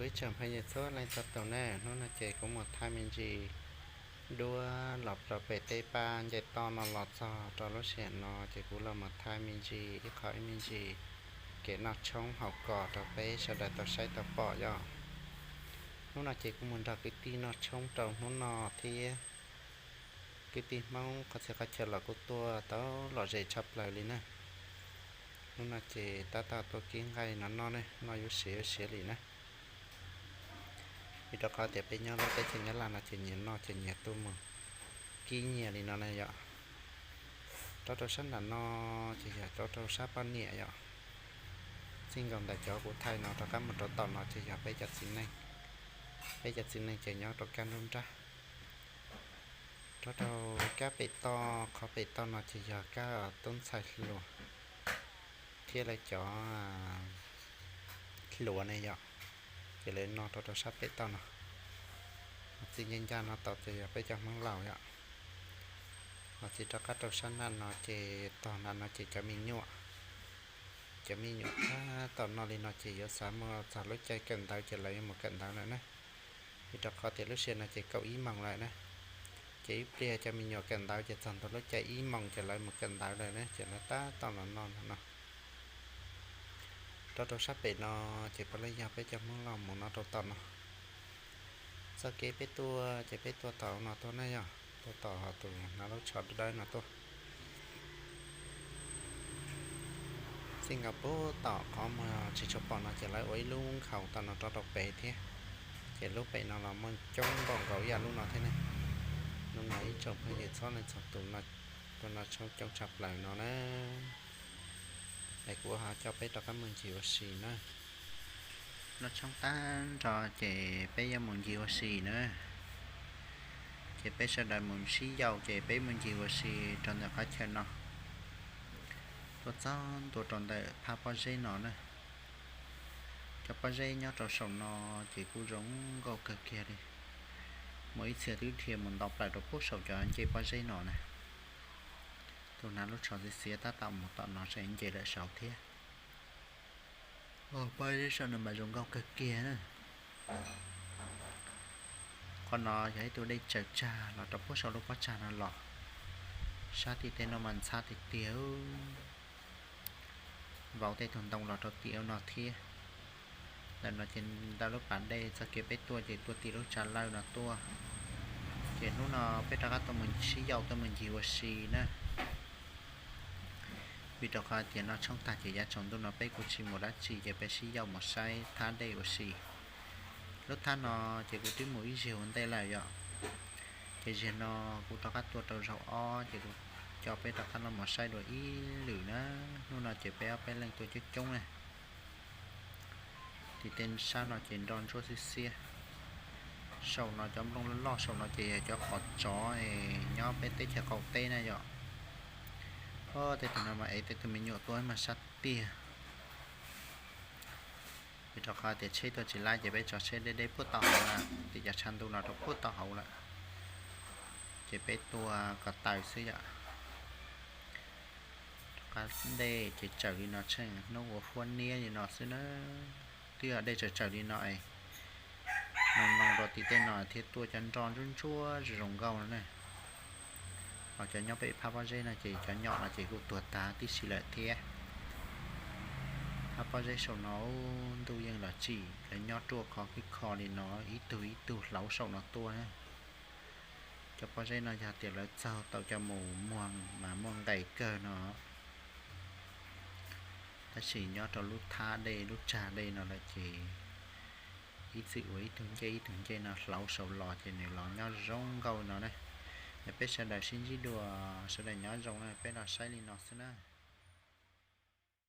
Ib tsoom phooj ywg txhua leej txhua tus ne, hnub no ces kuv mus thaij me ntsis duab los rau pem tej pab nce toj no los txog rau lub sij hawm no ces kuv los mus thaij me ntsis ib qho ib me ntsis kev noj tshoob haus kos rau peb sawv daws tau saib tau pom yom. Hnub no ces kuv mus nrog kwv tij noj tshoob rau hnub no thiab. Kwv tij Hmoob qhov txhia qhov chaw los kuj tuaj tau lom zem tshaj plaws li na. Hnub no ces tab tom tuaj kib nqaij no noj ne, noj yuav siav yuav siav li na. Vim rau qhov tias peb nyob lub teb chaws Nyab Laj no ces nyias noj ces nyias tuaj mus kib nyias li no na yom. Rov rau sab nram no ces yog rov rau sab poj niam yom. Txij nkaus ntawm cov kuv thaij no rov qab mus rau tom no ces yog peb cov txiv neej. Peb cov txiv neej ces nyob rau kab nruab nrab. Rov rau kab pem toj, qhov pem toj no ces yog kab tub ntxhais hluas thiab lawv cov hluas ne yom, ces lawv noj rau rau sab pem toj no. Ho txij ncaj ncaj no tod ces yog peb cov Hmoob laus yom. Ho txij rov qab rau sab nram no ces tog nram no ces cov me nyuam. Cov me nyuam tab tom noj li no ces yuav xav mus txog lub caij kawm ntawv ces lawv yuav mus kawm ntawv lawm na. Vim rau qhov tias lub sij hawm no ces kaum ib moos lawm na. Ces ib pliag cov me nyuam kawm ntawv ces txog ntua lub caij ib moos ces lawv mus kawm ntawv lawm na, ces lawv tab tom los noj no. Rov rau sab pem no ces puav leej yog peb cov Hmoob laus mus no rau tom no. Txoj kev peb tuaj ces peb tuaj tom no tuaj na yom, tuaj tom tus hnav lub tsho dawb dawb no tuaj. Txij nkaus puag tom qhov muag tsis tshua pom no ces lawv ua ib lub nkhaus tom no rov rau pem thiab. Ces lub pem no los muaj coob npaum nkaus ib yam lub no thiab ne. Hnub no ib tsoom phooj ywg txhua leej txhua tus tuaj noj tshoob coob tshaj plaws no na. Es kuv ho coj peb rov qab mus ncig ua si na. Noj tshoob tag nrho ces peb yuav mus ncig ua si na. Ces peb sawv daws mus sib yaum ces peb mus ncig ua si rau ntawm qhov chaw no. Tuaj txog ntua rau ntawm phab pob zeb no na. Cov pob zeb nyob rau saum no ces kuj zoo nkauj kawg kiag li. Muaj ib txhia twb dhia mus nto plaws rau puag saum cov ncej pob zeb no na. Tus hnav lub tsho xiav xiav tab tom mus tom no tseem nce lawm saud thiab. Pob zeb saum no mas zoo nkauj kawg kiag na. Qhov no yog ib tug dej tsaws tsag los rau puag saum lub pob tsag no los. Sab tim tej no mas ntxhab tiag tiag. Vau tej tug ntoo los rau tim no thiab. Ntawm no ces ntawm lub pas dej txoj kev peb tuaj ces tuaj tim lub tsag lawj no tuaj. Ces hnub no peb rov qab tuaj mus sib yaum tuaj mus ncig ua si na. Vim rau qhov tias noj tshoob tag ces yav tsaus ntuj no peb kuj tsis mus dab tsi ces peb sib yaum mus saib thab dej ua si. Lub thab no ces kuv twb mus ib zaug ua ntej lawm yom. Ces zaum no kuv rov qab tuaj rau zaum ob ces kuv coj peb rov qab los mus saib dua ib lwm na. Hnub no ces peb ob peb leej tuaj coob coob na. Tim tej sab no ces nroj ntsuab xiab xiab. Saum no cov nplooj loj loj saum no ces yog cov qos tsov es nyob peb teb chaws qaum teb na yom. Tej tug no mas ev tej tug me nyuam tuaj mas sab tiag. Vim rau qhov tias tsheb tuaj tsis laib ces peb tso tsheb deb deb puag tau hauv lawm, tim cov tshav ntuj no rau puag tau hauv lawm. Ces peb tuaj ko taw xwb yom. Rov qab dej ces tsawm li no tsheej hnub ua huab niab li no xwb na. Twb yog dej tsawm tsawm li no es, no no rau tim tej no thiab tuaj cov nroj ntsuab ntsuab zoo zoo nkauj no na. Ho cov nyob pem phab pob zeb no ces cov nyom no ces kuj tuag tag tib si lawm thiab. Phab pob zeb saum no ntuj yeej los tsim, lawv nyob ruaj khov khwb kho li no, ib tug ib tug hlauv saum no tuaj na. Cov pob zeb no yog tias lawv txaug tau cov mus muag mas muaj nqis kawg no. Tab sis nyob rau lub thab dej lub tsag dej no lawm ces ib txwm ua ib tug ncej ib tug ncej no hlauv saud los ces nws los nyob zoo nkauj no na. Yog peb sawv daws sib ntsib dua, sawv daws nyob zoo na, peb los saib li no xwb na.